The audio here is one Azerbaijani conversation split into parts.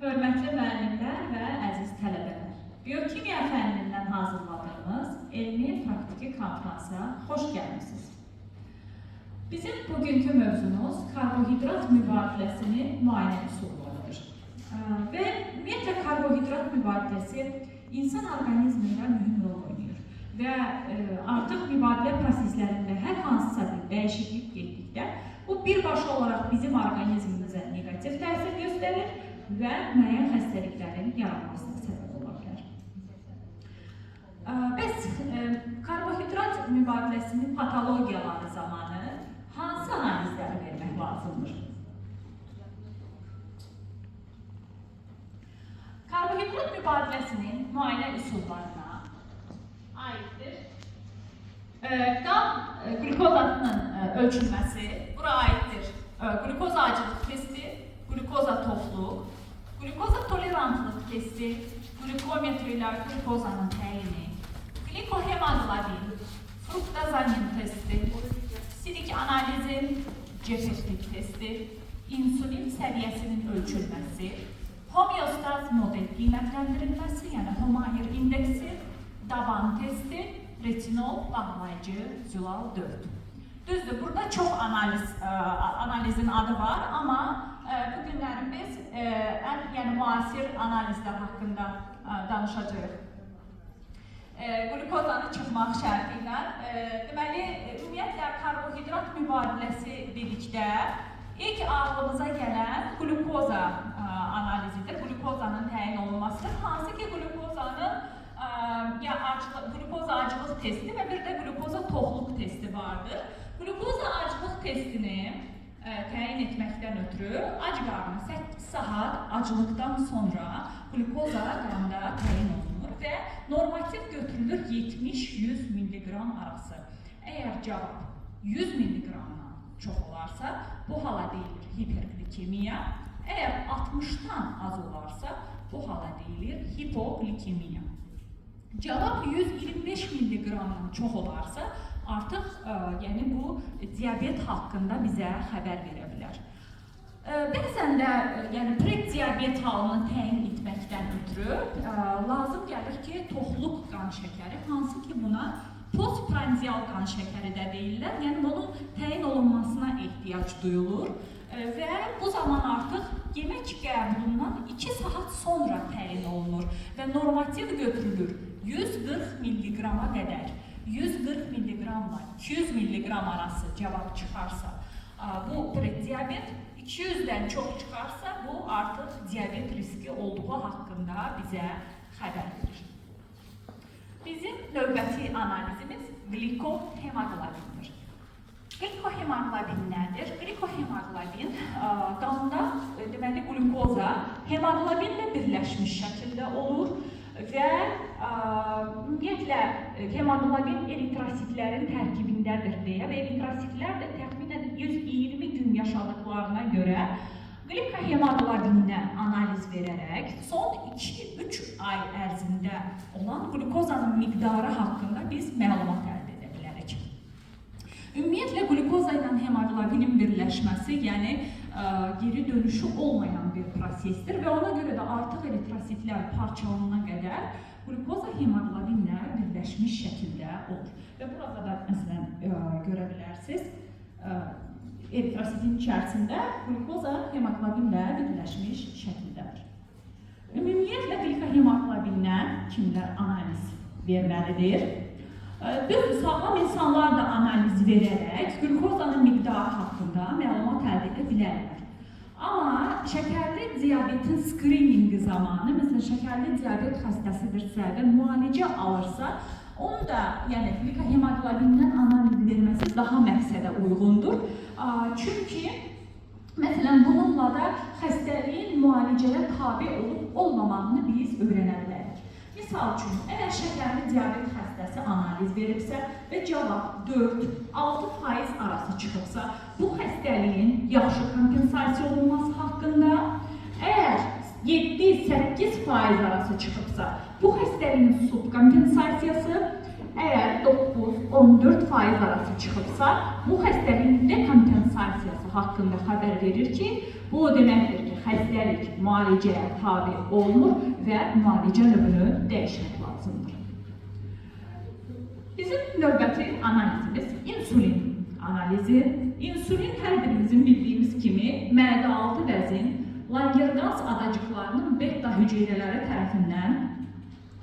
Hörmətli müəllimlər və əziz tələbələr, biokimya fənnindən hazırladığımız elmi praktiki konfransa xoş gəlmisiniz. Bizim bugünkü mövzumuz karbohidrat mübadiləsinin müayinə üsullarıdır. Və ümumiyyətlə karbohidrat mübadiləsi insan orqanizmində mühüm rol oynayır və artıq mübadilə proseslərində hər hansısa bir dəyişiklik getdikdə bu birbaşa olaraq bizim orqanizmimizə neqativ təsir göstərir və müəyyən xəstəliklərin yaranmasına səbəb ola bilər. Bəs karbohidrat mübadiləsinin patologiyaları zamanı hansı analizləri vermək lazımdır? Karbohidrat mübadiləsinin müayinə üsullarına aiddir. Qan qlükozasının ölçülməsi bura aiddir. Qlükoza acılıq testi, qlükoza toxluq, qlükoza tolerantlıq testi, qlükometr ilə qlükozanın təyini, glikohemoglobin, fruktozamin testi, sidik analizi, C-peptid testi, insulin səviyyəsinin ölçülməsi, homeostaz model qiymətləndirilməsi, yəni Homayer indeksi, daban testi, retinol bağlayıcı zülal 4. Düzdür, burada çox analizin adı var, amma bu günlərin biz ən müasir analizlər haqqında danışacağıq. Qlükozanı çıxmaq şərti ilə. Deməli, ümumiyyətlə, karbohidrat mübadiləsi dedikdə ilk ağlımıza gələn qlükoza analizidir, qlükozanın təyin olunmasıdır. Hansı ki, qlükozanın qlükoza acılıq testi və bir də qlükoza toxluq testi vardır. Qlükoza acılıq testini təyin etməkdən ötürü ac qarnı 8 saat acılıqdan sonra qlükoza qanda təyin olunur və normativ götürülür 70-100 milliqram arası. Əgər cavab 100 milliqramdan çox olarsa, bu hala deyilir hiperglikemiya. Əgər 60-dan az olarsa, bu hala deyilir hipoglikemiya. Cavab 125 milliqramdan çox olarsa, artıq yəni bu diabet haqqında bizə xəbər verə bilər. Bəzən də yəni prediabet halını təyin etməkdən ötürü lazım gəlir ki, toxluq qan şəkəri, hansı ki buna postprandial qan şəkəri də deyirlər, yəni bunun təyin olunmasına ehtiyac duyulur və bu zaman artıq yemək qəbulundan 2 saat sonra təyin olunur və normativ götürülür 140 milliqrama qədər. 140 milliqramla 200 milliqram arası cavab çıxarsa, bu prediabet, 200-dən çox çıxarsa, bu artıq diabet riski olduğu haqqında bizə xəbər verir. Bizim növbəti analizimiz glikohemoglobindir. Glikohemoglobin nədir? Glikohemoglobin qanda deməli qlükoza hemoglobinlə birləşmiş şəkildə olur və ümumiyyətlə hemoglobin eritrositlərin tərkibindədir deyə və eritrositlər də təxminən 120 gün yaşadıqlarına görə glikohemoglobindən analiz verərək son 2-3 ay ərzində olan qlükozanın miqdarı haqqında biz məlumat əldə edə bilərik. Ümumiyyətlə, qlükoza ilə hemoglobinin birləşməsi, yəni geri dönüşü olmayan bir prosesdir və ona görə də artıq eritrositlər parçalanana qədər qlükoza hemoglobinlə birləşmiş şəkildə olur. Və burada da məsələn görə bilərsiniz, eritrositin içərisində qlükoza hemoglobinlə birləşmiş şəkildədir. Ümumiyyətlə, glikohemoglobindən kimlər analiz verməlidir? Düzdür, sağlam insanlar da analiz verərək qlükozanın miqdarı haqqında məlumat əldə edə bilərlər. Amma şəkərli diabetin skrininqi zamanı, məsələn, şəkərli diabet xəstəsidirsə və müalicə alırsa, onun da yəni, glikohemoglobindən analiz verməsi daha məqsədə uyğundur. Çünki, məsələn, bununla da xəstəliyin müalicəyə tabi olub olmamağını biz öyrənə bilərik. Misal üçün, əgər şəkərli diabet xəstəsi analiz veribsə və cavab 4-6% arası çıxıbsa, bu xəstəliyin yaxşı kompensasiya olunması haqqında, əgər 7-8% arası çıxıbsa, bu xəstəliyin subkompensasiyası, əgər 9-14% arası çıxıbsa, bu xəstəliyin dekompensasiyası haqqında xəbər verir ki, bu o deməkdir ki, xəstəlik müalicəyə tabe olmur və müalicə növünü dəyişmək lazımdır. Bizim növbəti analizimiz insulin analizi. İnsulin hər birimizin bildiyimiz kimi mədə-altı vəzin Langerhans adacıqlarının beta hüceyrələri tərəfindən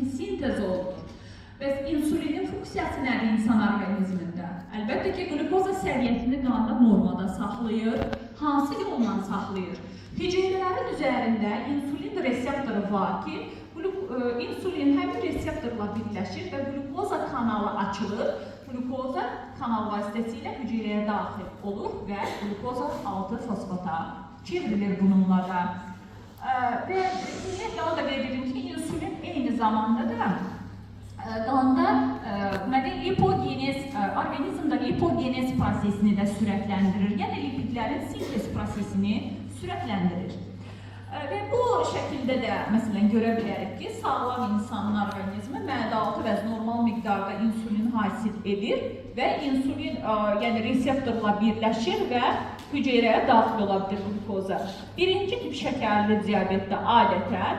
sintez olunur. Bəs insulinin funksiyası nədir insan orqanizmində? Əlbəttə ki, qlukoza səviyyəsini qanda normada saxlayır. Hansı yolla saxlayır? Hüceyrələrin üzərində insulin reseptoru var ki, insulin həmin reseptorla birləşir və qlukoza kanalı açılır. Qlukoza kanal vasitəsilə hüceyrəyə daxil olur və qlukoza 6-fosfata çevrilir bununla da. Və ümumiyyətlə onu da qeyd edim ki, insulin eyni zamanda da qanda lipogenez, orqanizmdə lipogenez prosesini də sürətləndirir. Yəni lipidlərin sintez prosesini sürətləndirir. Və bu şəkildə də məsələn görə bilərik ki, sağlam insanın orqanizmi mədə-altı vəz normal miqdarda insulin hasil edir və insulin yəni reseptorla birləşir və hüceyrəyə daxil ola bilir qlukoza. Birinci tip şəkərli diabetdə adətən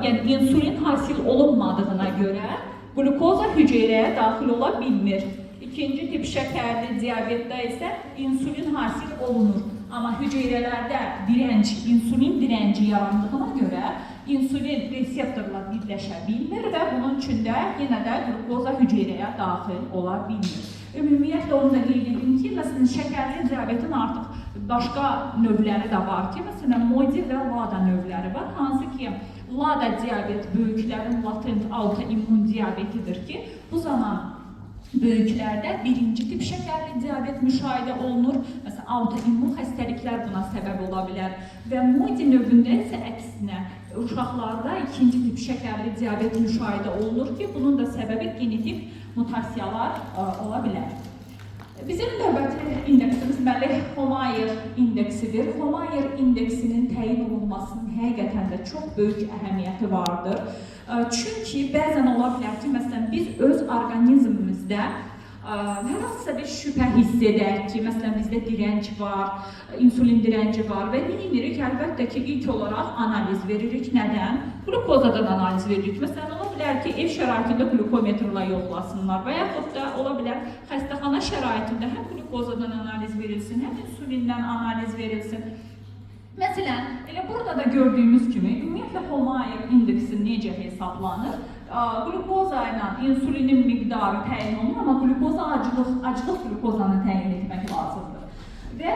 yəni insulin hasil olunmadığına görə qlukoza hüceyrəyə daxil ola bilmir. İkinci tip şəkərli diabetdə isə insulin hasil olunur. Amma hüceyrələrdə dirənc, insulin dirənci yarandığına görə insulin reseptorla birləşə bilmir və bunun üçün də yenə də qlukoza hüceyrəyə daxil ola bilmir. Ümumiyyətlə onu da qeyd edim ki, məsələn şəkərli diabetin artıq başqa növləri də var ki, məsələn MODY və LADA növləri var. Hansı ki, LADA diabet böyüklərin latent autoimmun diabetidir ki, bu zaman böyüklərdə birinci tip şəkərli diabet müşahidə olunur. Məsələn, autoimmun xəstəliklər buna səbəb ola bilər. Və MODY növündə isə əksinə uşaqlarda ikinci tip şəkərli diabet müşahidə olunur ki, bunun da səbəbi genetik mutasiyalar ola bilər. Bizim növbəti indeksimiz deməli Homayer indeksidir. Homayer indeksinin təyin olunmasının həqiqətən də çox böyük əhəmiyyəti vardır. Çünki bəzən ola bilər ki, məsələn biz öz orqanizmimizdə hər hansısa bir şübhə hiss edək ki, məsələn bizdə dirənc var, insulin dirənci var və nə edirik? Əlbəttə ki, ilk olaraq analiz veririk. Nədən? Qlukozadan analiz veririk. Məsələn, ola bilər ki, ev şəraitində qlukometrla yoxlasınlar və yaxud da ola bilər xəstəxana şəraitində həm qlukozadan analiz verilsin, həm insulindən analiz verilsin. Məsələn, elə burada da gördüyümüz kimi, ümumiyyətlə Homayer indeksi necə hesablanır? Qlukoza ilə insulinin miqdarı təyin olunur, amma qlukoza aclıq qlukozanı təyin etmək lazımdır. Və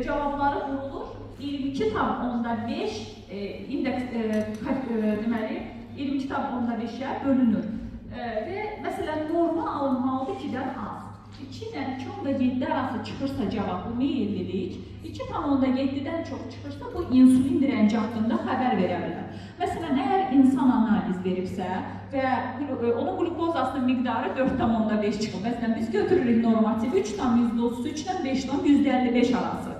cavabları vurulur 22,5 indeks deməli 22,5-ə bölünür. Və məsələn norma alınmalıdır 2-dən az. 2 ilə 2,7 arası çıxırsa cavab bu meyillilik, 2,7-dən çox çıxırsa bu insulin dirənci haqqında xəbər verə bilər. Məsələn, əgər insan analiz veribsə və onun qlukozasının miqdarı 4,5 çıxır. Məsələn, biz götürürük normativi 3,33 ilə 5,55 arası.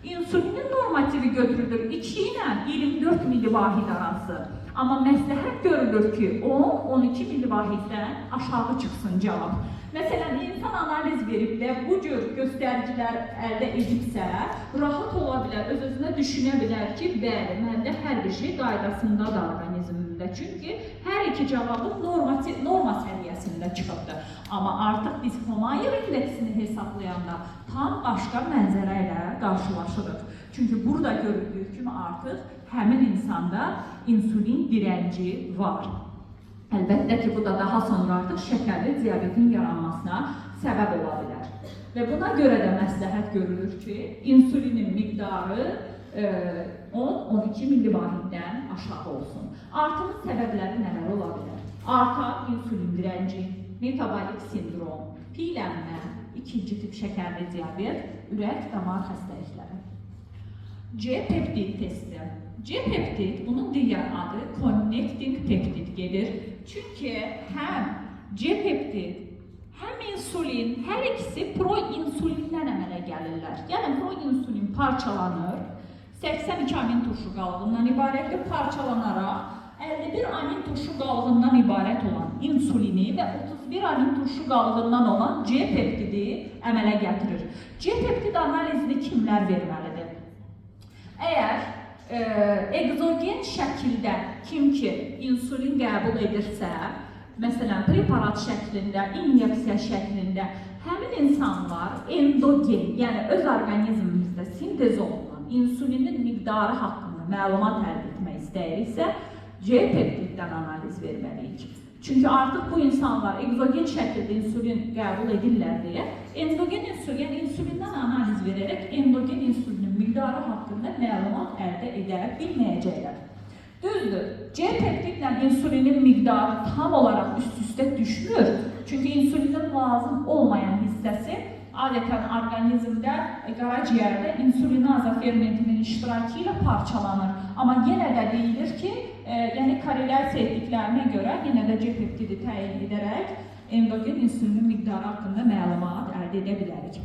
İnsulinin normativi götürülür 2 ilə 24 millivahid arası. Amma məsləhət görülür ki, 10-12 millivahiddən aşağı çıxsın cavab. Məsələn, insan analiz verib və bu cür göstəricilər əldə edibsə, rahat ola bilər, öz-özünə düşünə bilər ki, bəli, məndə hər bir şey qaydasındadır orqanizmimdə. Çünki hər iki cavabım norma səviyyəsində çıxıbdır. Amma artıq biz Homayer indeksini hesablayanda tam başqa mənzərə ilə qarşılaşırıq. Çünki burada görüldüyü kimi artıq həmin insanda insulin dirənci var. Əlbəttə ki, bu da daha sonra artıq şəkərli diabetin yaranmasına səbəb ola bilər. Və buna görə də məsləhət görülür ki, insulinin miqdarı 10-12 millivahiddən aşağı olsun. Artımın səbəbləri nələr ola bilər? Artan insulin dirənci, metabolik sindrom, piylənmə, ikinci tip şəkərli diabet, ürək damar xəstəlikləri. C-peptid testi. C-peptid, bunun digər adı connecting peptid gedir. Çünki həm C-peptid, həm insulin, hər ikisi proinsulindən əmələ gəlirlər. Yəni proinsulin parçalanır, 82 amin turşu qalığından ibarətdir, parçalanaraq 51 amin turşu qalığından ibarət olan insulini və 31 amin turşu qalığından olan C-peptidi əmələ gətirir. C-peptid analizini kimlər verməlidir? Əgər Ekzogen şəkildə kim ki insulin qəbul edirsə, məsələn, preparat şəklində, inyeksiya şəklində, həmin insanlar endogen, yəni öz orqanizmimizdə sintez olunan insulinin miqdarı haqqında məlumat əldə etmək istəyiriksə, C-peptiddən analiz verməliyik. Çünki artıq bu insanlar ekzogen şəkildə insulin qəbul edirlər deyə, endogen insulin, yəni insulindən analiz verərək endogen insulinin miqdarı haqqında məlumat əldə edə bilməyəcəklər. Düzdür, C-peptidlə insulinin miqdarı tam olaraq üst-üstə düşmür. Çünki insulinin lazım olmayan hissəsi adətən orqanizmdə, qaraciyərdə insulinaza fermentinin iştirakı ilə parçalanır. Amma yenə də deyilir ki, yəni korrelyasiya etdiklərinə görə yenə də C-peptidi təyin edərək endogen insulinin miqdarı haqqında məlumat əldə edə bilərik.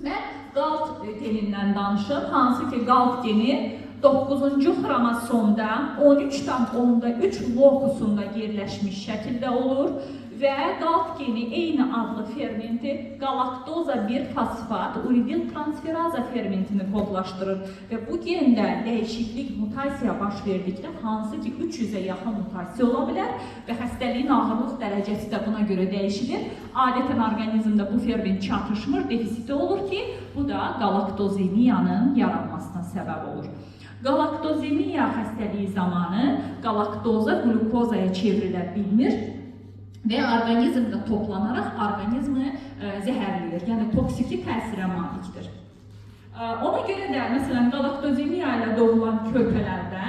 Mən QALT genindən danışım, hansı ki QALT geni 9-cu xromosomda 13,3 lokusunda yerləşmiş şəkildə olur və QALT geni eyni adlı fermenti qalaktoza 1-fosfat uridil transferaza fermentini kodlaşdırır və bu gendə dəyişiklik, mutasiya baş verdikdə, hansı ki 300-ə yaxın mutasiya ola bilər və xəstəliyin ağırlıq dərəcəsi də buna görə dəyişilir. Adətən orqanizmdə bu ferment çatışmır, defisiti olur ki, bu da qalaktozemiyanın yaranmasına səbəb olur. Qalaktozemiya xəstəliyi zamanı qalaktoza qlukozaya çevrilə bilmir və orqanizmdə toplanaraq orqanizmi zəhərləyir, yəni toksiki təsirə malikdir. Ona görə də, məsələn, qalaktozemiya ilə doğulan körpələrdə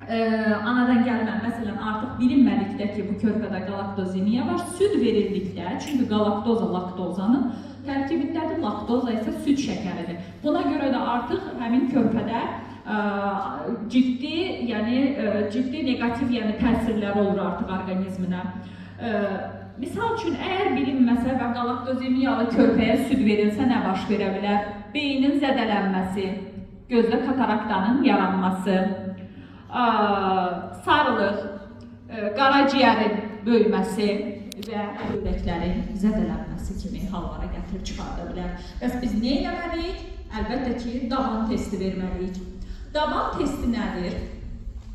anadan gəlmə, məsələn, artıq bilinmədikdə ki, bu körpədə qalaktozemiya var, süd verildikdə, çünki qalaktoza laktozanın tərkibindədir, laktoza isə süd şəkəridir. Buna görə də artıq həmin körpədə ciddi, yəni ciddi neqativ, yəni təsirləri olur artıq orqanizminə. Misal üçün, əgər bilinməsə və qalaktozemiyalı körpəyə süd verilsə nə baş verə bilər? Beynin zədələnməsi, gözdə kataraktanın yaranması, sarılıq, qaraciyərin böyüməsi və böyrəklərin zədələnməsi kimi hallara gətirib çıxarda bilər. Bəs biz nə etməliyik? Əlbəttə ki, daban testi verməliyik. Daban testi nədir?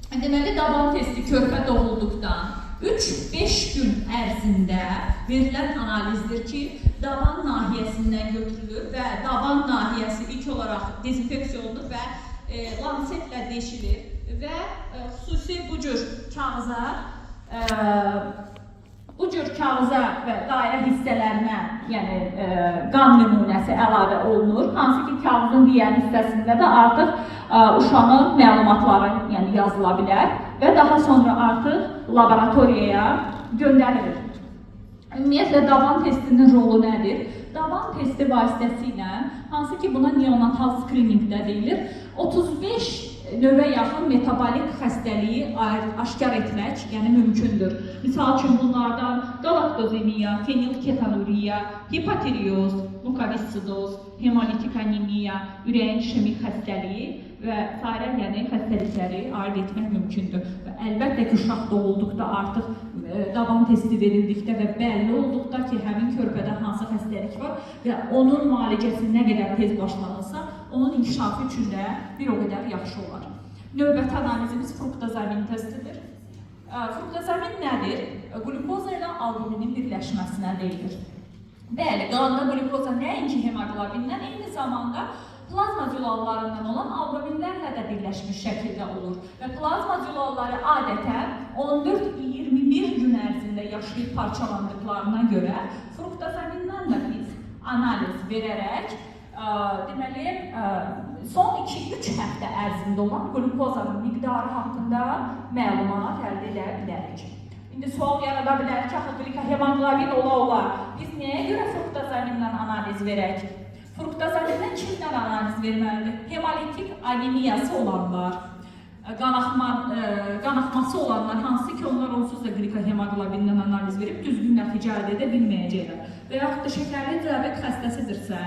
Deməli, daban testi körpə doğulduqdan 3-5 gün ərzində verilən analizdir ki, daban nahiyəsindən götürülür və daban nahiyəsi ilk olaraq dezinfeksiya olunur və lansetlə deşilir və xüsusi bu cür kağıza və dairə hissələrinə, yəni qan nümunəsi əlavə olunur. Hansı ki, kağızın digər hissəsində də artıq uşağın məlumatları, yəni yazıla bilər və daha sonra artıq laboratoriyaya göndərilir. Ümumiyyətlə, daban testinin rolu nədir? Daban testi vasitəsilə, hansı ki, buna neonatal screening də deyilir, 35 növə yaxın metabolik xəstəliyi aşkar etmək, yəni mümkündür. Misal üçün, bunlardan qalaktozemiya, fenilketonuriya, hipotireoz, mukovistsidoz, hemolitik anemiya, ürəyin işemik xəstəliyi və sairə, yəni xəstəlikləri ayırd etmək mümkündür. Və əlbəttə ki, uşaq doğulduqda artıq daban testi verildikdə və bəlli olduqda ki, həmin körpədə hansı xəstəlik var və onun müalicəsi nə qədər tez başlanılsa, onun inkişafı üçün də bir o qədər yaxşı olar. Növbəti analizimiz fruktozamin testidir. Fruktozamin nədir? Qlukoza ilə albuminin birləşməsinə deyilir. Bəli, qanda qlukoza nəinki hemoqlobindən, eyni zamanda plazma zülallarından olan albuminlərlə də birləşmiş şəkildə olur. Və plazma zülalları adətən 14-21 gün ərzində yaşayıb parçalandıqlarına görə fruktozamindən də biz analiz verərək, deməli, son 2-3 həftə ərzində olan qlukozanın miqdarı haqqında məlumat əldə edə bilərik. İndi sual yarada bilər ki, axı qlikohemoqlobin ola-ola, biz nəyə görə fruktozamindən analiz verək? Fruktozamindən kimdən analiz verməlidir? Hemolitik anemiyası olanlar, qanaxması olanlar, hansı ki, onlar onsuz da qlikohemoqlobindən analiz verib düzgün nəticə əldə edə bilməyəcəklər. Və yaxud da şəkərli diabet xəstəsidirsə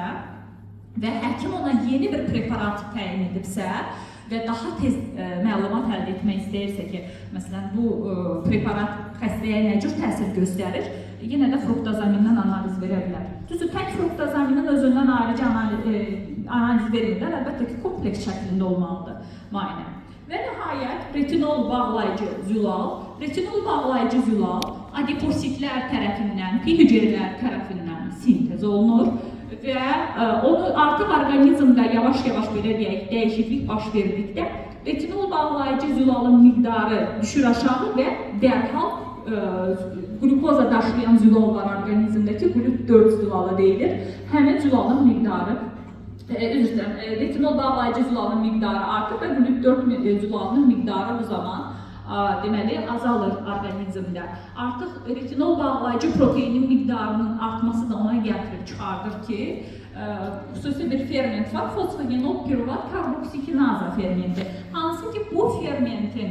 və həkim ona yeni bir preparat təyin edibsə və daha tez məlumat əldə etmək istəyirsə ki, məsələn, bu preparat xəstəyə nə cür təsir göstərir, yenə də fruktozamindən analiz verə bilər. Düzdür, tək fruktozaminin özündən ayrıca analiz vermirlər. Əlbəttə ki, kompleks şəklində olmalıdır müayinə. Və nəhayət retinol bağlayıcı zülal. Retinol bağlayıcı zülal adipositlər tərəfindən, T hüceyrələri tərəfindən sintez olunur və onu artıq orqanizmdə yavaş-yavaş belə deyək, dəyişiklik baş verdikdə retinol bağlayıcı zülalın miqdarı düşür aşağı və dərhal qlukoza daşıyan zülal var orqanizmdəki, glut-4 zülalı deyilir. Həmin zülalın miqdarı üzr istəyirəm, retinol bağlayıcı zülalın miqdarı artır və glut-4 zülalının miqdarı bu zaman deməli azalır orqanizmdə. Artıq retinol bağlayıcı proteinin miqdarının artması da ona gətirib çıxardır ki, xüsusi bir ferment var, fosfogenol piruvat karboksikinaza fermenti. Hansı ki bu fermentin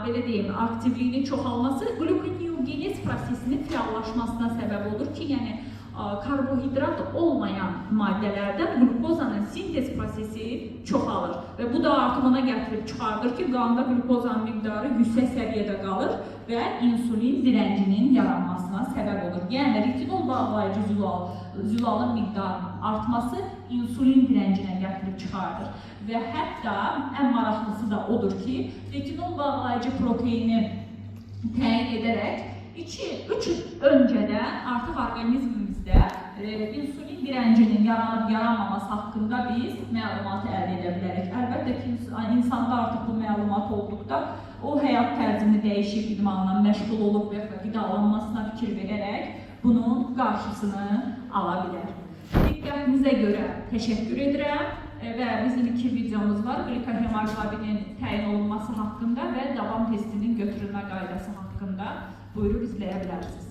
belə deyim, aktivliyinin çoxalması qlukoneogenez prosesinin fəallaşmasına səbəb olur ki, yəni karbohidrat olmayan maddələrdən qlukozanın sintez prosesi çoxalır və bu da artıq ona gətirib çıxardır ki, qanda qlukozanın miqdarı yüksək səviyyədə qalır və insulin direncinin yaranmasına səbəb olur. Yəni retinol bağlayıcı zülalın miqdarının artması insulin direncinə gətirib çıxardır. Və hətta ən maraqlısı da odur ki, retinol bağlayıcı proteini təyin edərək 2-3 il öncədən artıq orqanizmimizdə insulin direncinin yaranıb yaranmaması haqqında biz məlumatı əldə edə bilərik. Əlbəttə ki, insanda artıq bu məlumat olduqda o həyat tərzini dəyişib, idmanla məşğul olub və qidalanmasına fikir verərək bunun qarşısını ala bilər. Diqqətinizə görə təşəkkür edirəm və bizim 2 videomuz var. Qlikohemoqlobinin təyin olunması haqqında və davam testinin götürülmə qaydası haqqında. Buyurub izləyə bilərsiniz.